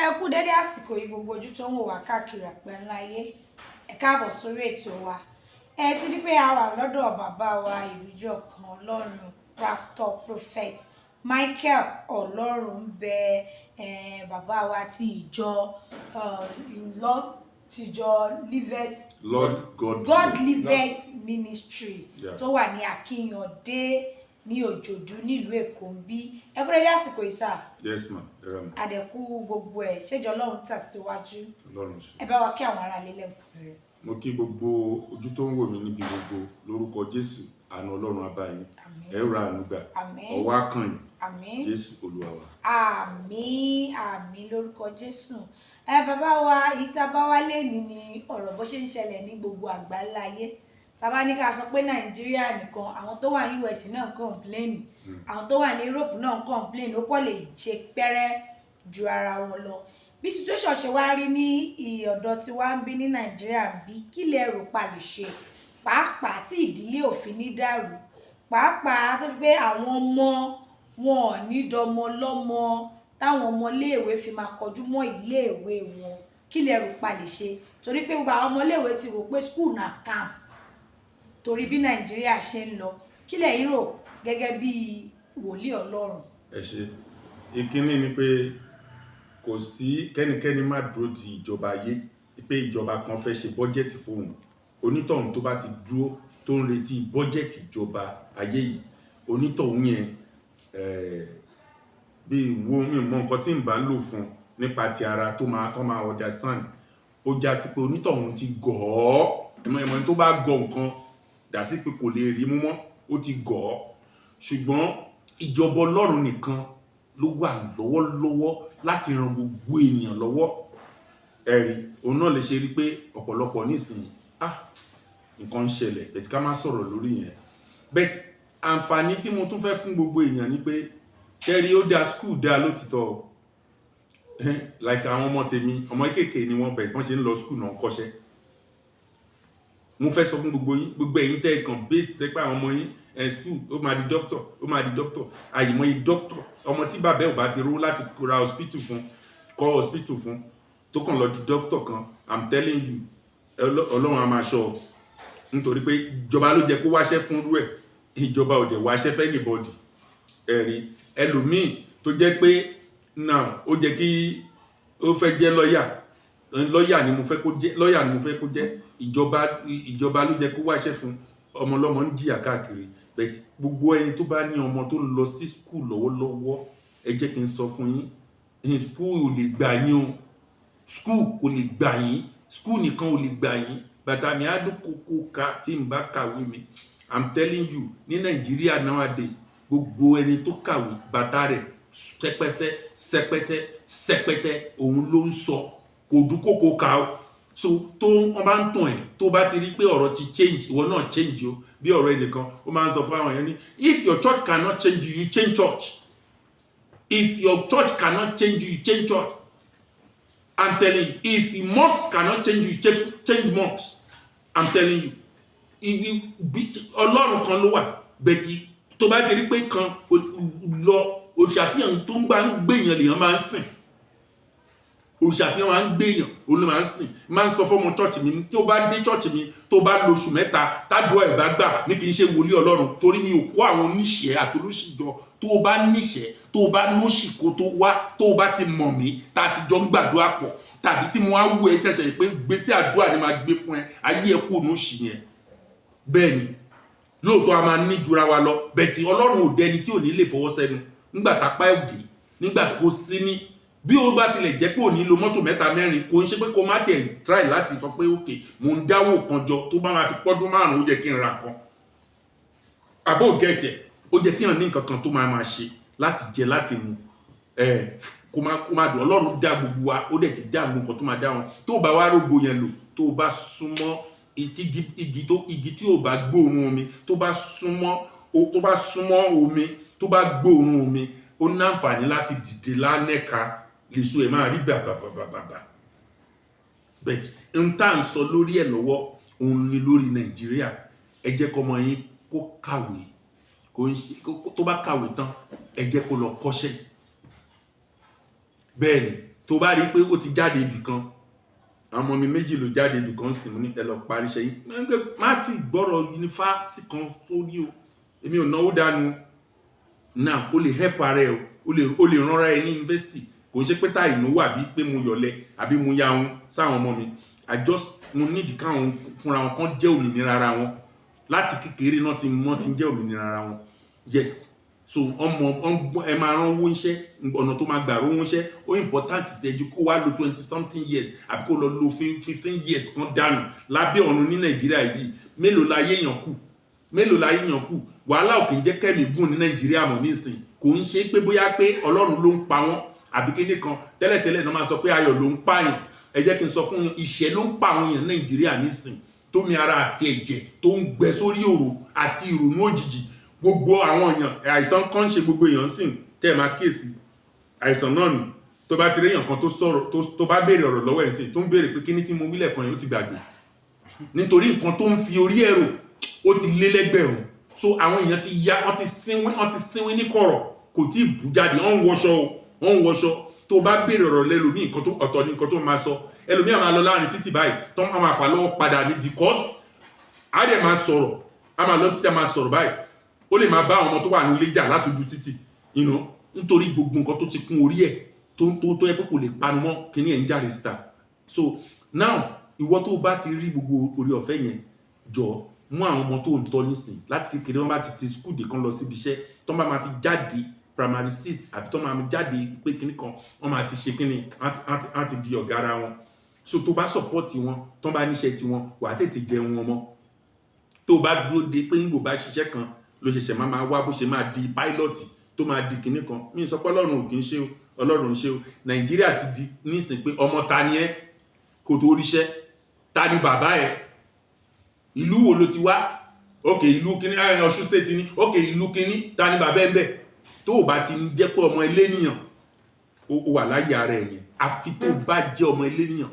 Ẹ kú dédé àsìkò yìí, gbogbo ojú tó ń wò wá káàkiri àgbáńlá ayé. Ẹ káàbọ̀ sórí ètò wa. Ẹ ti rí pé a wà lọ́dọ̀ bàbá wa, ìrújú ọkàn Ọlọ́run, Pastor Prophet Michael Ọlọ́run bẹ, bàbá wa ti ìjọ ti ìjọ Livet Lord God, God Livet Ministry tó wà ní Akínyàndé ní Òjòdú nílùú Èkó ń bí. Ẹ kú dédé àsìkò yìí, sir. Yes ma, ẹ ra ma. Àdẹ̀kú gbogbo ẹ̀ ṣéjọ Ọlọ́run tẹ̀síwájú. Ọlọ́run ṣe. Ẹ bá wa kí àwọn ará ilé lẹ́kùnrẹ́rẹ́. Mo kí gbogbo ojú tó ń wò mí níbi gbogbo lórúkọ Jésù. Àánú Ọlọ́run á bá yín. Àmín. Ẹ ra àánú gbà. Àmín. Ọwọ́ á kàn yín. Àmín. Jésù Olúwa wa. Àmín, àmín lórúkọ Jésù. Ẹ bàbá wa, èyí tá a bá wá lénìí ni ọ̀rọ̀ bó ṣe ń ṣẹlẹ̀ ní gbogbo àgbáńlá ayé. Tá a bá ní ká sọ pé Nàìjíríà nìkan, àwọn tó wà ní US náà ń complain, àwọn tó wà ní Europe náà ń complain. Ó pọ̀ lè ṣe pẹ́rẹ́ ju ara wọn lọ. Bí situation ṣe wá rí ní ọ̀dọ̀ tí wá ń bí ní Nàìjíríà ń bí, kí lẹ rò pa lè ṣe, pàápàá tí ìdílé òfin ní dàrú, pàápàá tó fi pé àwọn ọmọ wọn ò ní dọmọ lọ́mọ, táwọn ọmọléèwé fi máa kọjú mọ́ iléèwé wọn? Kí lẹ rò pa lè ṣe? Torí pé gbogbo àwọn ọmọléèwé ti rò pé school na scam, torí bí Nàìjíríà ṣe ń lọ. Kí lẹ̀yin rò gẹ́gẹ́ bí wòlíì Ọlọ́run? Ẹ ṣe. Ìkíní ni pé kò sí kẹ́nikẹ́ni má dúró di ìjọba ayé pé ìjọba kan fẹ́ ṣe budget fóun. Onítọ̀hún tó bá ti dúró, tó ń retí budget ìjọba ayé yìí, onítọ̀hún yẹn, bí wo mi mọ nǹkan tí n bá ń lò fún nípa ti ara tó máa understand. Ó já sí pé onítọ̀hún ti gọ̀ ọ́. Ẹ̀mọ́ ẹ̀mọ́ tó bá gọ̀ nǹkan dà sí pé kò lè rí mú mọ́, ó ti gọ̀ ọ́. Ṣùgbọ́n ìjọba Ọlọ́run nìkan ló wà lọ́wọ́lọ́wọ́ láti ran gbogbo ènìyàn lọ́wọ́. Ẹ̀rí òun náà lè ṣe rí pé ọ̀pọ̀lọpọ̀ nísìnyí, ah, nǹkan ń ṣẹlẹ̀, but ká má sọ̀rọ̀ lórí yẹn. But àǹfààní tí mo tún fẹ́ fún gbogbo èèyàn ni pé kẹ́rí, ó dáa, school dáa lótìtọ́ o. Like àwọn ọmọ tèmi, ọmọ kéékèèké ni wọ́n bẹ̀, wọ́n ṣe ń lọ school náà kọ́ṣẹ́. Mo fẹ́ sọ fún gbogbo yín, gbogbo ẹ̀yin tẹ́ ẹ kàn base tẹ́ pé àwọn ọmọ yín ẹ̀ school, ó máa di doctor, ó máa di doctor. Àyìnmọ́ doctor, ọmọ tí bàbá ẹ̀ ò bá ti rówó láti ra hospital fún, kọ́ hospital fún, tó kàn lọ di doctor kan, I'm telling you, Ọlọ́run á máa ṣọ́ ọ, nítorí pé ìjọba ló jẹ́ kó wáṣẹ́ fún irú ẹ̀. Ìjọba ò dẹ̀ wáṣẹ́ fẹ́ anybody. Ẹ̀rí ẹlòmíì tó jẹ́ pé now ó jẹ́ kí ó fẹ́ jẹ́ lọ́yà, lọ́yà ni mo fẹ́ kó jẹ́, lọ́yà ni mo fẹ́ kó jẹ́. Ìjọba ló jẹ́ kó wáṣẹ́ fún. Ọmọ ọlọ́mọ ń jìyà káàkiri. But gbogbo ẹni tó bá ní ọmọ tó ń lọ sí school lọ́wọ́lọ́wọ́, ẹ jẹ́ kí n sọ fún yín, school ò lè gbà yín o. School kò lè gbà yín, school nìkan ò lè gbà yín. Bàtà mi á dún kókó ká tí n bá kàwé mi. I'm telling you, ní Nàìjíríà nowadays, gbogbo ẹni tó kàwé, bàtà rẹ̀ sẹpẹtẹ sẹpẹtẹ sẹpẹtẹ òun ló ń sọ, kò dún kókó ká o. So tó wọn bá ń tàn ẹ́, tó bá ti rí pé ọ̀rọ̀ ti change, ìwọ náà change o. Bí ọ̀rọ̀ ẹnìkan, ó máa ń sọ fún àwọn èèyàn ní, "If your church cannot change you, you change church. If your church cannot change you, you change church." I'm telling you, if mosque cannot change you, change mosque. I'm telling you, ibi Ọlọ́run kan ló wà but tó bá ti rí pé kan lọ, òrìṣà tí yàn tó ń gbà ń gbèyàn lèèyàn máa ń sìn. Òrìṣà tí wọ́n máa ń gbèyàn òun ló máa ń sìn. Máa ń sọ fọ́mọ church mi, tí ó bá dé church mi, tó bá lóṣù 3, tádùá ẹ̀ bá gbà ní, kì í ṣe wòlíì Ọlọ́run, torí mi ò kó àwọn oníṣẹ́ àtolóṣìjọ. Tó o bá níṣẹ́, tó o bá nóṣì, kó tó wá, tó o bá ti mọ̀ mí, tá a ti jọ ń gbàdúrà pọ̀, tàbí tí mo á wú ẹ ṣẹ̀ṣẹ̀ pé gbèsè àdúrà ni máa gbé fún ẹ, ayé ẹ kò nóṣì yẹn. Bẹ́ẹ̀ ni, lóòótọ́ a máa ní jura wa lọ, but Ọlọ́run ò dẹni tí ò ní lè fọwọ́ sẹ́nu nígbà tápá ògì, nígbà tó sí ní. Bí o bá tilẹ̀ jẹ́ pé ò ní lo mọ́tò mẹ́ta mẹ́rin, kò ń ṣe pé kó má tiẹ̀ try láti sọ pé, "Ok, mò ń dáwó kan jọ, tó bá máa fi pọ́dún 5, ó jẹ́ kí n ra kan." Àbó gẹ̀ẹ́tì ẹ̀, ó jẹ́ kí hàn ní nǹkan kan tó máa máa ṣe láti jẹ, láti mu ẹ̀, kó má dùn. Ọlọ́run dá gbogbo wa, ó dẹ̀ ti dá àwọn nǹkan tó máa dá wọn. Tó bá wá rógbó yẹn lò, tó bá súnmọ́ igi tí ò bá gbóòórùn omi, tó bá súnmọ́ omi, tó bá gbóòórùn omi, ó ní àǹfààní láti dìde lánẹ́ka lèso ẹ̀ máa rí bàbàbàbàbà. But n tá à ń sọ lórí ẹ̀ lọ́wọ́ òun ni lórí Nàìjíríà. Ẹ jẹ́ kọ́mọ yín kó kàwé, kó ń ṣe tó bá kàwé tán, ẹ jẹ́ kó lọ kọ́ṣẹ́. Bẹ́ẹ̀ ni. Tó bá rí i pé ó ti jáde ibì kan, àwọn ọmọ mi méjì ló jáde ibì kan sì, mú ní ẹ lọ parí iṣẹ́ yín. Má ti gbọ́rọ̀ yunifásitì kan sórí o, èmi ò náwó dànù. Now, o lè help ara ẹ o, o lè ránra ẹ ní yunifásitì. Kò ń ṣe pé táì náwó àbí pé mo yọ̀lẹ àbí mo ya wọn sáwọn ọmọ mi. I just mo nídìí káwọn fúnra wọn kan jẹ́ òmìnira ara wọn. Láti kékeré náà ti mọ́ ti ń jẹ́ òmìnira ara wọn. Yes, so ọmọ ẹ máa rán owó ńṣẹ́, ọ̀nà tó máa gbà rówó ńṣẹ́ ó important sí ẹjú kó wá lo 20 something years àbí kó lọ lo 15 years kan dànù lábẹ́ ọ̀run ní Nàìjíríà yìí. Mélòó la yéèyàn kù? Mélòó la yéèyàn kù? Wàhálà ò kì í jẹ́ kẹ́mi gùn ní Nàìjíríà mọ̀ nísìn. Kò ń ṣe pé bóyá pé Ọlọ́run ló ń pa wọ́n àbí kíní kan. Tẹ́lẹ̀tẹ́lẹ̀ náà máa sọ pé ayọ̀ ló ń pààyàn. Ẹ jẹ́ kí n sọ fún yín, ìṣẹ́ ló ń pa àwọn èèyàn Nàìjíríà nísìn, tómi ara àti ẹ̀jẹ̀ tó ń gbẹ sórí òrò àti ìrònú òjijì. Gbogbo àwọn èèyàn, àìsàn kan ń ṣe gbogbo èèyàn sìn. Tẹ́ ẹ máa kíyèsí àìsàn náà nì, tó bá ti rí èèyàn kan tó sọ̀rọ̀, tó bá béèrè ọ̀rọ̀ lọ́wọ́ ẹ̀ sìn, tó ń béèrè pé kíní tí mo wí lẹ́ẹ̀kan yẹn, ó ti gbàgbé, nítorí nǹkan tó ń fi orí ẹ̀rò ó ti lé lẹ́gbẹ̀rún. So àwọn èèyàn ti ya, wọ́n ti sínwín, wọ́n ti sínwín ní kọ̀rọ̀, kò tí ì bú jáde. Wọ́n ń wọṣọ o, wọ́n ń wọṣọ. Tó bá béèrè ọ̀rọ̀ lẹ́lòmíì, nǹkan tó ọ̀tọ̀ ní nǹkan tó máa sọ. Ẹlòmíì á máa lọ láàrin títì báyìí tó máa fà lọ́wọ́ padà ní, because á dẹ̀ máa sọ̀rọ̀, á máa lọ títí, á máa sọ̀rọ̀ báyìí, ó lè máa bá àwọn ọmọ tó wà nílé jà látọjú títì, nítorí gbogbo nǹkan tó ti kún orí ẹ̀ tó yẹ pé kò lè panu mọ́, kíní ẹ̀ ń jáde síta. So now, ìwọ tó bá ti rí gbogbo orí ọ̀fẹ́ yẹn, jọ mú àwọn ọmọ tó ń tọ́ nísìn láti kékeré. Wọn bá ti ti school dé, kan lọ síbi iṣẹ́, tó bá máa fi jáde primary six àbí tó máa fi jáde pé kíní kan, wọ́n máa ti ṣe kíní, wọ́n ti di ọ̀gá ara wọn. So tó bá support wọn, tó bá níṣẹ́ tiwọn, wà á tètè jẹun wọn mọ́. Tó bá dúró de pé nígbò bá ṣiṣẹ́ kan ló ṣẹ̀ṣẹ̀ máa wá bó ṣe máa di pilot, tó máa di kinní kan, mi sọ pé Ọlọ́run ò kì í ṣe o, Ọlọ́run ń ṣe o. Nàìjíríà ti di nísìn pé ọmọ ta ni ẹ́ kò tó ríṣẹ́, ta ni bàbá ẹ, ìlú wo ló ti wá? Ok, ìlú kíní, Ọ̀ṣun State ni. Ok, ìlú kíní, ta ni bàbá ẹ ń bẹ̀? Tó o bá ti ń jẹ́ pé ọmọ ilé nìyàn, ó wà láyé ara ẹ̀ yẹn, àfi tó bá jẹ́ ọmọ ilé nìyàn.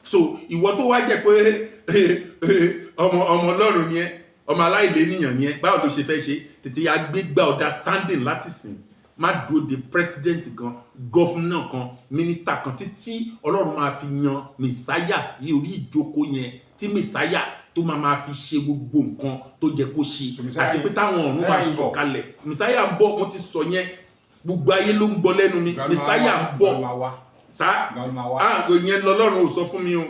So ìwọ tó wá jẹ́ pé ọmọ Ọlọ́run ni ẹ́, ọmọ aláìlénìyàn ni ẹ́, báwo ló ṣe fẹ́ ṣe? Tètè ya gbégbá understanding láti sìn. Má dúró de president kan, governor kan, minister kan, títí Ọlọ́run máa fi yan mẹ̀sáyà sí orí ìjókòó yẹn, tí mẹ̀sáyà tó máa fi ṣe gbogbo nǹkan tó jẹ kó ṣe. So Messiah àti pé táwọn ọ̀run máa Messiah ń bọ̀. sọ̀kalẹ̀. Mẹ̀sáyà ń bọ̀, mo ti sọ yẹn, gbogbo ayé ló ń gbọ́ lẹ́nu mi. Mẹ̀sáyà ń bọ̀. Ìgbà ló máa wá? Sá? Ìgbà ló máa wá? Ah, ìyẹn lọ́lọ́run ò sọ fún mi o.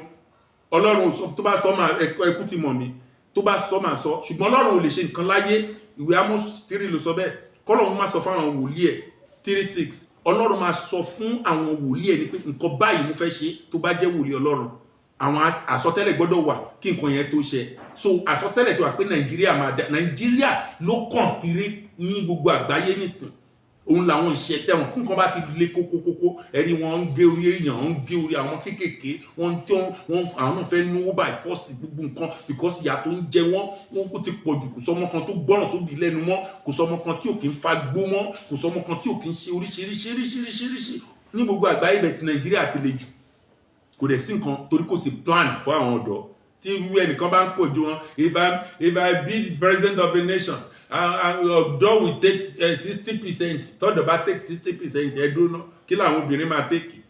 Ọlọ́run ò sọ. Tó bá sọ máa ẹkú ti mọ̀ mi. Tó bá sọ máa sọ, ṣùgbọ́n Ọlọ́run ò lè ṣe nǹkan láyé. Ìwé Amos 3 ló sọ bẹ́ẹ̀, kọ́lọ́run má sọ fún àwọn wòlíì ẹ̀. 3:6, Ọlọ́run máa sọ fún àwọn wòlíì ẹ̀ ni pé nǹkan báyìí mo fẹ́ ṣe. Tó bá jẹ́ wòlíì Ọlọ́run, àwọn àsọtẹ́lẹ̀ gbọ́dọ̀ wà kí nǹkan yẹn tó ṣẹ. So àsọtẹ́lẹ̀ tó wà pé Nàìjíríà máa dá, Nàìjíríà ló kàn kiri ní gbogbo àgbáyé nísìn. Òun làwọn ìṣẹ́ tẹ̀wọ̀n kí nǹkan bá ti le kókókókó, ẹ̀rí wọn ń gé orí èèyàn, ń gé orí àwọn kéékèèké wọn tí wọn àwọn náà fẹ́ náwó by force gbogbo nǹkan, because ìyà tó ń jẹ wọ́n, wọn kò ti pọ̀ jù. Kò sọmọ kan tó gbọ́ràn sóbì lẹ́nu mọ́, kò sọmọ kan tí ò kí ń fa gbó mọ́, kò sọmọ kan tí ò kí ń ṣe oríṣiríṣiríṣiríṣiríṣi ní gbogbo àgbáyé bẹ̀. Nàìjíríà ti le jù, kò dẹ̀ sí nǹkan torí kò sí plan fún àwọn ọ̀dọ́. Tí irú ẹnìkan bá ń kojú wọn, If I be the president of a nation, ọ̀dọ́ will take 60%." Tọ́dọ̀ bá take 60%, ẹ dúró ná, kí làwọn obìnrin máa take?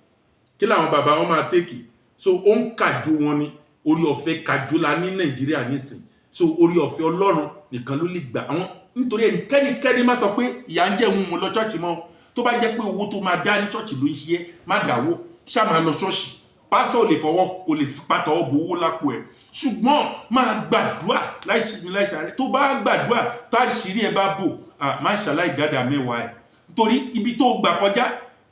Kí làwọn bàbá wọn máa take? So ó ń kàjò wọn ni. Orí ọ̀fẹ́ kàjò la ní Nàìjíríà nísìn. So orí ọ̀fẹ́ Ọlọ́run nìkan ló lè gbà àwọn, nítorí ẹnikẹ́ni má sọ pé ìyà ń jẹ́ òun, mo lọ church mọ́. Tó bá jẹ́ pé owó tó máa dá ní church ló ń ṣe é, má dáwó, ṣá máa lọ ṣọ́ọ̀ṣì. Pásítọ̀ lè fọwọ́, kò lè pàtó ọ̀bọ̀ owó lápò ẹ̀, ṣùgbọ́n máa gbàdúrà láìsí láìsàárẹ̀. Tó bá gbàdúrà, tá àṣírí ẹ bá bò, má ṣàláì dáadáa mẹ́wàá ẹ̀, nítorí ibi tó gbà kọjá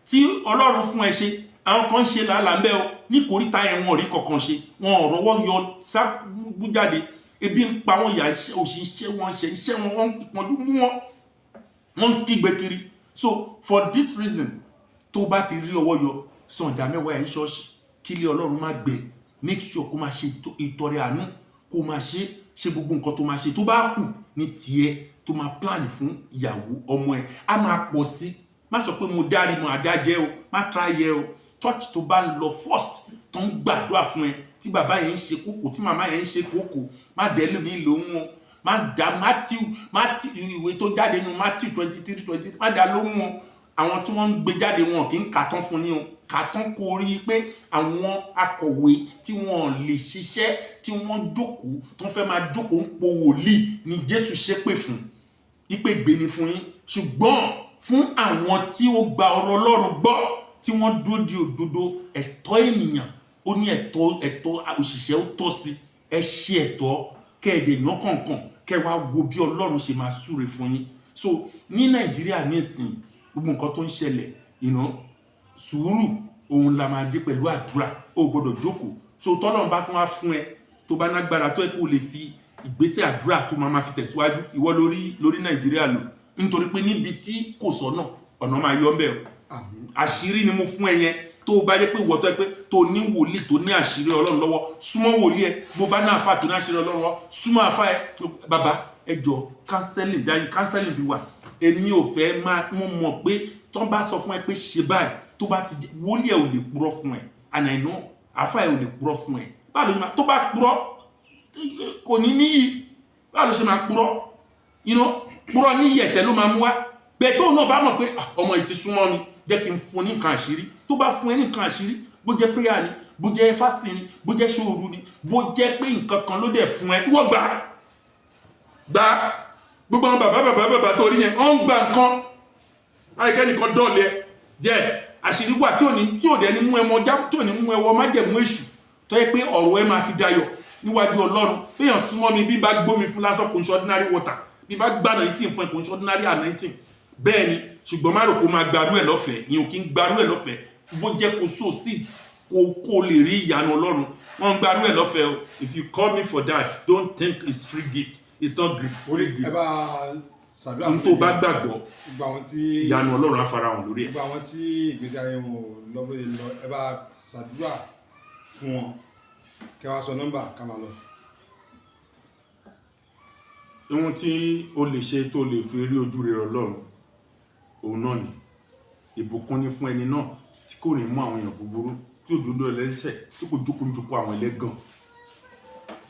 tí Ọlọ́run fún ẹ ṣe, àwọn kan ń ṣe làálàá ń bẹ́ o ní kòríta ẹ̀, wọn ò rí kankan ṣe, wọn ò rọwọ́ yọ sábú jáde, ebi ń pa wọn, yà òṣì iṣẹ́ wọn ṣe iṣẹ́ wọn, wọ́n pọ́njú mú wọn, wọ́n ń kígbe kiri. So for this reason, tó bá ti rí ọwọ́ yọ, san ìdá mẹ́wàá ẹ̀ ń ṣọ́ọ̀ṣì, kí ilé Ọlọ́run má gbẹ. Make sure kó máa ṣe ìtọrẹ àánú, kó máa ṣe ṣe gbogbo nǹkan tó máa ṣe. Tó bá kù ní tiẹ̀, tó máa plan fún ìyàwó, ọmọ ẹ̀, á máa pọ̀ sí. Má sọ pé mo dárí mo àdájẹ́ o, má try yẹ o. Church tó bá ń lọ first, tó ń gbàdúrà fún ẹ, tí bàbá yẹn ń ṣe kókò, tí màmá yẹn ń ṣe kókò, má dẹ́lẹ̀ mi lóhùn o. Má dá Matthew, Matthew, ìwé tó jáde nu Matthew 23:20, má dá lóhùn o. Àwọn tí wọ́n ń gbé jáde, wọn kì í kà tán fún yín o. Kà tán kó rí i pé àwọn akọ̀wé tí wọ́n lè ṣiṣẹ́, tí wọ́n jókòó, tó ń fẹ́ máa jókòó ń po wòlíì ni Jésù ṣépè fún, ìpè gbé ni fún yín. Ṣùgbọ́n fún àwọn tí ó gba ọ̀rọ̀ Ọlọ́run gbọ́, tí wọ́n dúró di òdodo, ẹ̀tọ́ ènìyàn, ó ní ẹ̀tọ́, ẹ̀tọ́ òṣìṣẹ́ ó tọ́ sí. Ẹ ṣe ẹ̀tọ́, kẹ́ẹ̀dẹ̀ yàn kọ̀ọ̀kan, kẹ́ wá wo bí Ọlọ́run ṣe máa súre fún yín. So ní Nàìjíríà nísìn, gbogbo nǹkan tó ń ṣẹlẹ̀ ìná, sùúrù òun la máa dé pẹ̀lú àdúrà. Ó gbọ́dọ̀ jókòó. So tọ́lọ́run bá tún wá fún ẹ, tó bá nágbára tó ẹ kó lè fi ìgbésẹ̀ àdúrà tó máa fi tẹ̀síwájú ìwọ lórí Nàìjíríà lò, nítorí pé níbi tí kò sọ́nà, ọ̀nà máa yọ ńbẹ̀ o. Àmín. Àṣírí ni mo fún ẹ yẹn. Tó o bá jẹ́ pé ìwọ tó ẹ pé tó ní wòlíì tó ní àṣírí Ọlọ́run lọ́wọ́, súnmọ́ wòlíì ẹ. Bó bá ní àfà tó ní àṣírí Ọlọ́run lọ́wọ́, súnmọ́ àfà ẹ. Bàbá, ẹ jọ, counseling dájú, counseling fi wà. Èmi ò fẹ́ máa, mo mọ̀ pé tó bá sọ fún ẹ pé ṣe báyìí, tó bá ti jẹ́ wòlíì ẹ ò lè purọ́ fún ẹ, and I know àfà ẹ ò lè purọ́ fún ẹ. Báwo ló ṣe máa, tó bá purọ́ kò ní níyì, báwo ló ṣe máa purọ́? Purọ́ níyì, ẹ̀tẹ́ ló máa mú wá. Bẹ́ẹ̀ tóun náà bá mọ̀ pé, "Ah, ọmọ yìí ti súnmọ́ mi, jẹ́ kí n fún ní nǹkan àṣírí." Tó bá fún ẹ ní nǹkan àṣírí, bó jẹ́ prayer ni, bó jẹ́ fasting ni, bó jẹ́ ṣòru ni, bó jẹ́ pé nǹkan kan ló dẹ̀ fún ẹ, wọ́n gbà gbà. Gbogbo àwọn bàbá bàbá bàbá tó rí yẹn, wọ́n ń gba nǹkan láìkẹ́ nìkan dọ́ọ̀lẹ̀ jẹ́. Àṣírí wà tí ò ní, tí ò dẹ̀ ní mú ẹ mọ já, tí ò ní mú ẹ wọ májẹ̀mú èṣù, tó yẹ pé ọ̀rọ̀ ẹ máa fi dayọ̀ níwájú Ọlọ́run. Téèyàn súnmọ́ mi, bí n bá gbómi fún lásán, kò ń ṣe ordinary water. Bí n bá gbà anointing fún ẹ, kò ń ṣe ordinary anointing. Bẹ́ẹ̀ ni, ṣùgbọ́n má rò kó máa gbarú ẹ̀ lọ́fẹ̀ẹ́. Ìyẹn ò kí ń gbarú ẹ̀ lọ́fẹ̀ẹ́. Bó jẹ́ kó sow seed, kó lè rí ìyanu Ọlọ́run, wọ́n ń gbarú ẹ̀ lọ́fẹ̀ẹ́ o. If you call me for that, don't think it's free gift. It's not Orí free ẹ gift. bá ṣàdúrà. Ohun tó bá gbàgbọ́, Gbogbo àwọn tí ìyanu Ọlọ́run á farahàn lórí ẹ̀. Gbogbo àwọn tí ìgbésí ayé wọn ò lọ bóyá lọ, ẹ bá ṣàdúrà fún wọn, kẹ wá sọ nọ́mbà ká máa lọ. Ohun tí o lè ṣe tó lè fi rí ojú rere Ọlọ́run, òun náà ni ìbùkún ní fún ẹni náà tí kò ní mú àwọn èèyàn búburú, tí ò dúdú ẹlẹ́ṣẹ̀, tí kò jókòó àwọn ẹlẹ́gàn.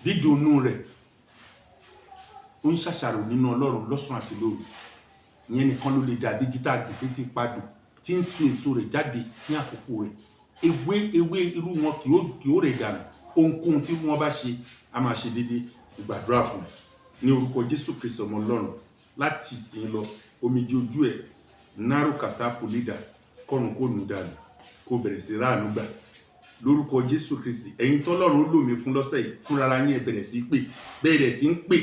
Dídùnnú rẹ̀, ó ń ṣàṣàrò nínú Ọlọ́run lọ́sàn àti lóru. Ìyẹn nìkan ló lè dàbí gítà gbèsè tí padò, tí ń so èso rẹ̀ jáde ní àkókò rẹ̀. Ewé irú wọn kì yóò rẹ̀ dànù. Ohunkóhun tí wọ́n bá ṣe, a máa ṣe déédéé. Ìgbàdúrà fún ẹ ní orúkọ Jésù Kristi, ọmọ Ọlọ́run. Láti ìsìn lọ, omijé ojú ẹ náró kàsápù lídà kọrùn kó nù dànù, kó bẹ̀rẹ̀ sí ráàánú gbà lórúkọ Jésù Kristi. Ẹ̀yin tọ́lọ́run ó lò mí fún lọ́sẹ̀ yìí, fúnra yín ẹ bẹ̀rẹ̀ sí pè bẹ́ẹ̀ rẹ̀ tí ń pè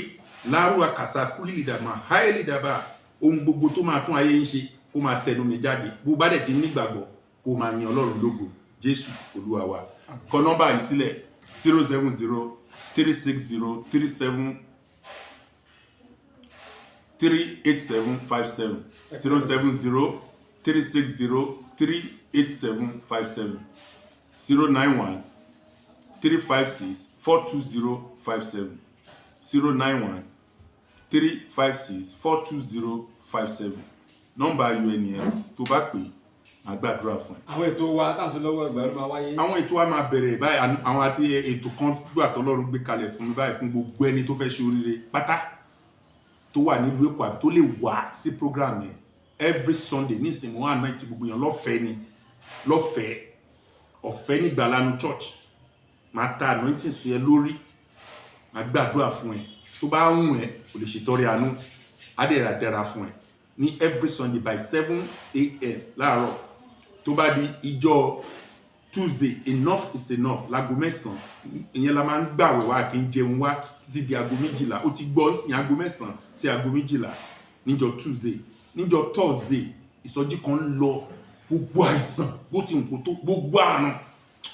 lárúwà kàsákú lídà máa háì lídà bá. Ohun gbogbo tó máa tún ayé yín ṣe, kó máa tẹnu mi jáde. Bó bá dẹ̀ ti nígbàgbọ́, kó máa yin Ọlọ́run lógo. Jésù Olúwa wa. Kọ nọ́mbà yìí sílẹ̀: 0703603 738757, 07036038757, 09135642057, 09135642057. Nọ́mbà ayọ̀ ènìyàn, tó bá pè é, màá gbàdúrà fún ẹ. Àwọn ètò wa tá à ń ṣe lọ́wọ́, ìgbà ló máa wáyé? Àwọn ètò wa máa bẹ̀rẹ̀ báyìí. Àwọn àti ètò kan gbà tọ́lọ́run gbé kalẹ̀ fún mi báyìí fún gbogbo ẹni tó fẹ́ ṣe oríire pátá tó wà nílùú Èkó àbí tó lè wá sí program yẹn. Every Sunday nísìnyí, wọn àná ti gbogbo yẹn lọ́fẹ̀ẹ́ ni, lọ́fẹ̀ẹ́, ọ̀fẹ́ ní Ìgbàlanu Church. Máa ta anointing sí ẹ lórí, máa gbàdúrà fún ẹ. Tó bá ń wù ẹ, kò lè ṣètọrẹ àánú, á dẹ̀ rà dára fún ẹ. Ní every Sunday by 7 a.m. láàárọ̀. Tó bá di ìjọ Tuesday, enough is enough, láago 9, ìyẹn la máa ń gbàwẹ̀ wá, kí n jẹun wá títí di aago 12. Ó ti gbọ́ sí aago 9 sí aago 12 níjọ́ Tuesday. Níjọ́ Thursday, ìsọjí kan ń lọ. Gbogbo àìsàn bó ti nǹkó tó, gbogbo àrùn,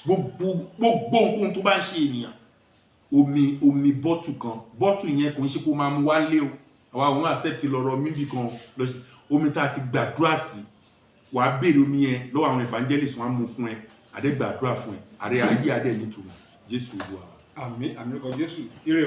gbogbo nǹkan tó bá ń ṣe ènìyàn, omi bottle kan, bottle yẹn kò ń ṣe kó máa mú wálé o. Àwa òun accept lọ́rọ̀ mímí kan lọ sí omi tá a ti gbàdúrà sí. Wàá béèrè omi yẹn lọ́wọ́ àwọn evangelist, wọn á mú fún ẹ, àdé gbàdúrà fún ẹ, àrẹ ayé adé nítumọ̀. Jésù Olúwa wa. Àmín, àmín lórúkọ Jésù. Ire o.